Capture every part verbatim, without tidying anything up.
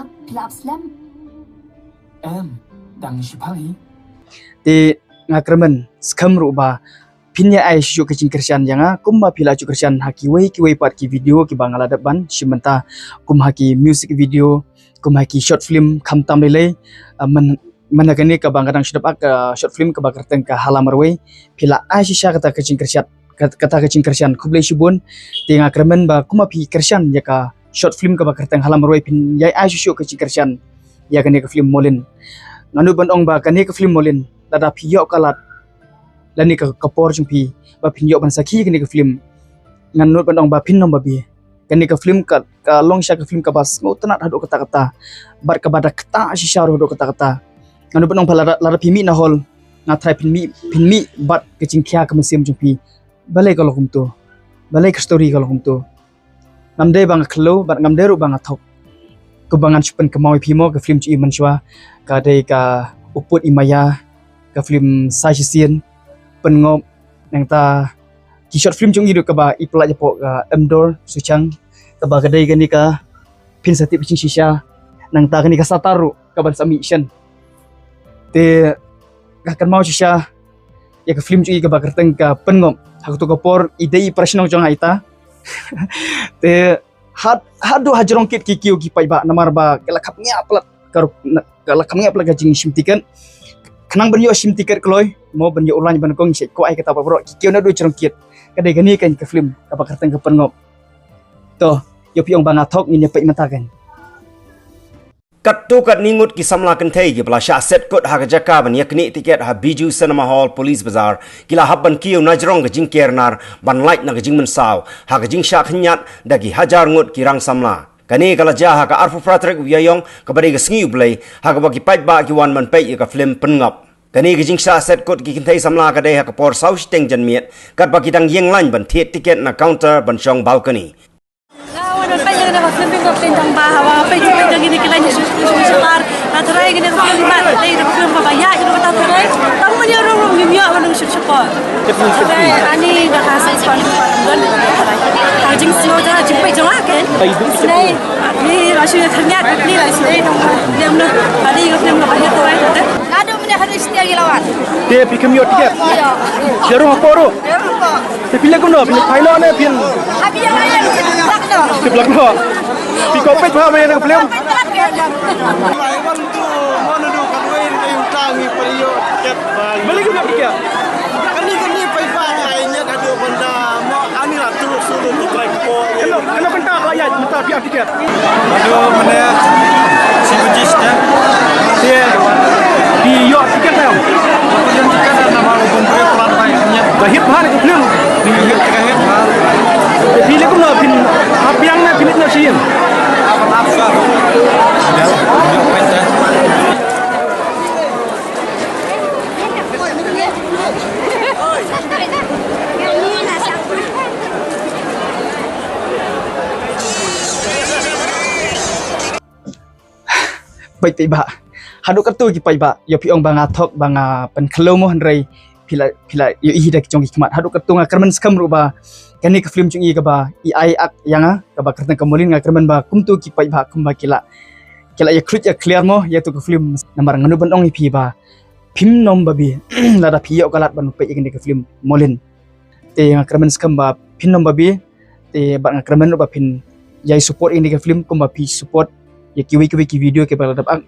Phi la ap slem? Em, dang shipang hi. Te nga kyrmen skhem ruh ba phin ïa ai shuh ka jingkyrshan ïa nga kumba phi la ju kyrshan ha kiwei kiwei pat ki video kiba nga la dep ban shim mynta, kum ha ki music video, kum ha ki short film, khamtam lei lei. Ah, man, man ha kane kaba nga dang shu dep ak, ah, short film kaba kyrteng ka Hala Marwei, phi la ai shisha kata ka jingkyrshan, kat-, kata ka jingkyrshan, khublei shibun. Te nga kyrmen ba kumba phi kyrshan ïa ka short film kaba kyrteng Hala Marwei, phin ïa ai shuh shuh ka jingkyrshan ïa kane ka film Molin. Nga nud ban ong ba kane ka film Molin, lada phi ïoh ka lad lane ka, ka por jong phi ba phin ïoh ban sakhi kane ka film, nga nud ban ong ba phin nym babe. Kane ka film ka, ka long shisha ka film kaba sngewtynnat haduh katta katta, bad kaba da ktah shisha ruh haduh katta katta. Nga nud ban ong ba lada, lada phi mih na hall, nga tharai phin mih, phin mih bad ka jingkhia ka mynsiem jong phi. Balei ka long kumto? Balei ka story ka long kumto? Ngam dei ba nga khlem, bad ngam dei ruh ba nga thok. Kumba ngan shu pynkynmaw ïa phi mo, ka film jong i mynshuwa ka dei ka U Pud i Maya, ka film Sa Shisien, Pynngop, nangta ki short film jong i ruh kaba i pynlait hapoh ka Emdor Suchang, kaba ka dei kane ka Phin Sa Tip Jingshisha, nangta kane ka Satar ruh kaba sa mih shen. Te nga kynmaw shisha ïa ka film jong i kaba kyrteng ka Pynngop. Ha kato ka por i dei i para shnong jong nga ita. Te had, haduh hajrong kit ki kiew ki paidbah, namar ba ka la kham ngiah palat ka ruh, na, ka la kham ngiah palat ka jingshim tiket. Khnang ban ïoh shim tiket kloi mo, ban ïoh u line ban kong, shet ko ai kata baroh, ki kiew naduh jrong kit. Ka dei kane ka film kaba kyrteng ka Pynngop. To, ïoh phi ong ba nga thok, ngin ïa peit mynta kan. Katto katne ngut ki samla kynthei kiba la shah set kut ha ka jaka ban ïa knieh tiket ha Bijou Cinema Hall, Police Bazar, ki la hap ban kiew na jrong ka jingker nar ban lait na ka jingmynsaw ha ka jingshah khynñiat da ki hajar ngut ki rang samla. Kane ka la jia ha ka arphew phra tarik u Ïaïong, kaba dei ka sngi U Blei, ha kaba ki paidbah ki wan ban peit ïa ka film Pynngop. Kane ka jingshah set kut ki kynthei samla ka dei ha ka por saw shiteng janmiet, katba ki dang ïeng line ban thied tiket na counter ban shong balcony. Nga wan ban peit ïa kane ka film Pynngop, teng tang ba haba peit, peit ïa kine ki line shu, shu, shu, shu tar. Nga tharai kane ka film ba, dei ka film ba ïa, kane ka film ba tang ban ïa rong rong ngim ïa ban shu shu ko. Tharai ani da ka sa spon don. Ka jingsngew jong, jingpeit jong nga kan. Snei. Ni la shu ïa khynñiat, ni la snei dong. Lem noh. Ani ka film ba ïa to ai to. Nga dum ne hari stia gilawan. Te phi kham ïoh tiket. Ïa. Ïa rong hapoh ruh. Ïa rong hapoh. Te phi leh kumno, phi leh phailot ne phin? Abi yang lain, phi blak noh. Phi blak noh. Phi ko peit bha ba ïa ka film. Balei ka ïoh tiket? Kane kane paidbah ai ñiat haduh ban da mo ani la tu sulu tu trai ko. Kano, kano kynta ka la ïaid mynta phi ïa tiket? Aduh, mynne shi baje sha. Phi, phi ïoh tiket em? Ïoh tiket em, namar u bun briew plan bai ñiat. Ka hit bha ne ka film? Ka hit, ka hit bha. Te phi leh kumno, phin hap biang ne phin leit noh sha ïing? Hap, hap shuwa. Ïa, ïa, ïa. Paidbah. Haduh katto ki paidbah, ïoh phi ong ba nga thok, ba nga pynkhlaiñ mo, hynrei phi la, phi la ïohi da ki jong ki khmat. Haduh katto nga kyrmen skhem ruh ba kane ka film jong i kaba i ai ak ïa nga, kaba kyrteng ka Molin, nga kyrmen ba kumto ki paidbah kumba ki la, ki la ïa khluit ïa clear mo ïa to ka film. Namar nga nud ban ong ïa phi ba phim nym babe lada phi ïoh ka lad ban peit ïa kane ka film Molin. Te nga kyrmen skhem ba phin nym babe, te bad nga kyrmen ruh ba phin ïai support ïa kane ka film kumba phi support ïa kiwei kiwei ki video kiba la dep ak.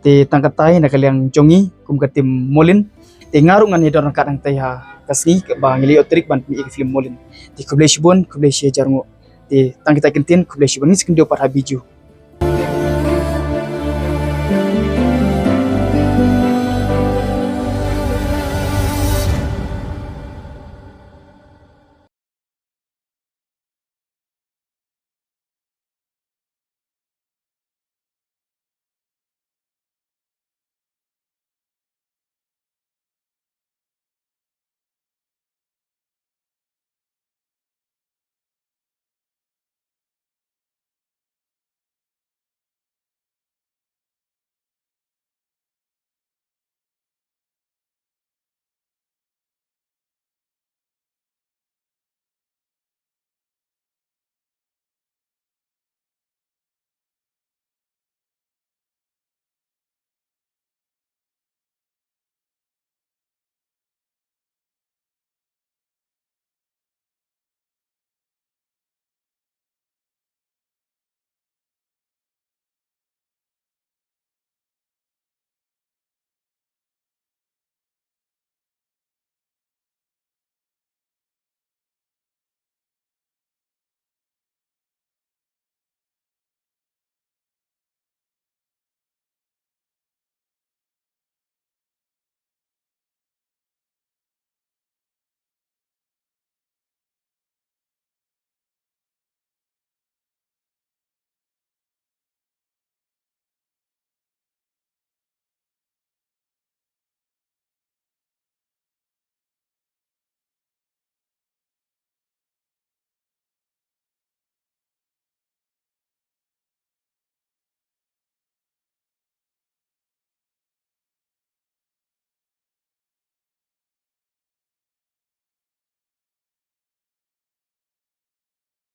Te tang katei na ka liang jong ngi kum ka team Molin, te nga ruh ngan ïadon ryngkat hangtei ha ka sngi ba ngi la ïoh tarik ban pynmih ïa ka film Molin. Te khublei shibun, khublei shihajar nguh. Te tang kita ki ktien, khublei shibun, ngin sa ïakynduh pat ha Bijou.